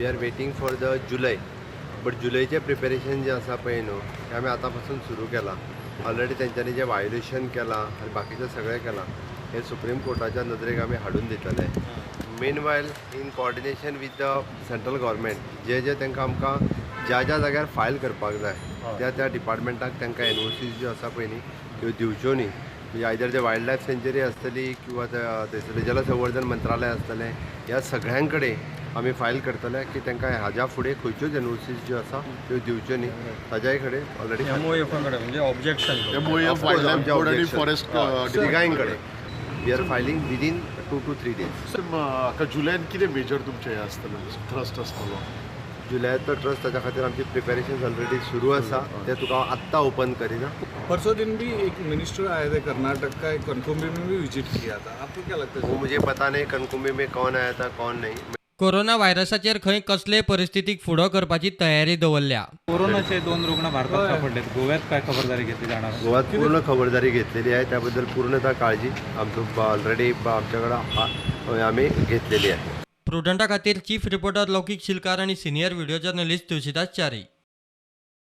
We are waiting for the July, but जुलयचें preparation जें आसा पळय न्हू, तें आमी आतां पासून सुरू केलां. ऑलरेडी तेंच्यांनी जें वायोलेशन केलां आनी बाकीचें सगळें केलां, हें सुप्रीम कोर्टाच्या नदरेक आमी हाडून दितले. Meanwhile, in coordination with the central government, जे जे तांकां आमकां ज्या ज्या जाग्यार फायल करपाक जाय, त्या त्या डिपार्टमेंटाक तांकां एनओसीज ज्यो आसा पळय न्ही, त्यो दिवच्यो न्ही. म्हणजे आयदर ते वायल्ड लायफ सेंच्युरी आसतली किंवा थंयसरलें जलसंवर्धन मंत्रालय आसतलें, ह्या सगळ्यां कडेन आमी फायल करतले की तांकां हाज्या फुडें खंयच्योच एनओसीज ज्यो आसा त्यो दिवच्यो न्ही. ताज्याय कडेन ऑलरेडी एमओएफा कडेन म्हणजे objection. MOF, wild life board आनी फॉरेस्ट. तिगांय कडेन we are filing within 2 to 3 days. हाका जुलयान कितें मेजर तुमचें हें आसतलें, थ्रस्ट आसतलो? जुलयाचो थ्रस्ट, ताच्या खातीर आमची प्रिपेरेशन ऑलरेडी सुरू आसा. ते तुका हांव आत्तां ओपन करिना. परसों दिन भी एक मिनिस्टर आए थे कर्नाटक का, एक कनकुंबी में भी विजिट किया था. आपको क्या लगता वो है? मुझे पता नहीं कनकुंबी में कौन आया था, कौन नहीं. कोरोना व्हायरसाचेर खंय कसले परिस्थितीक फुडो करपाची तयारी दवरल्या. कोरोनाचे दोन रुग्ण भारतात सापडलेत. गोव्यात काय खबरदारी घेतली जाणार? गोव्यात पूर्ण खबरदारी घेतलेली आहे. त्याबद्दल पूर्णतः काळजी आमचो ऑलरेडी आमच्याकडं आम्ही घेतलेली आहे. प्रुडंटा खातीर चीफ रिपोर्टर लौकीक शिलकार आनी senior video journalist Tulsidas Chari.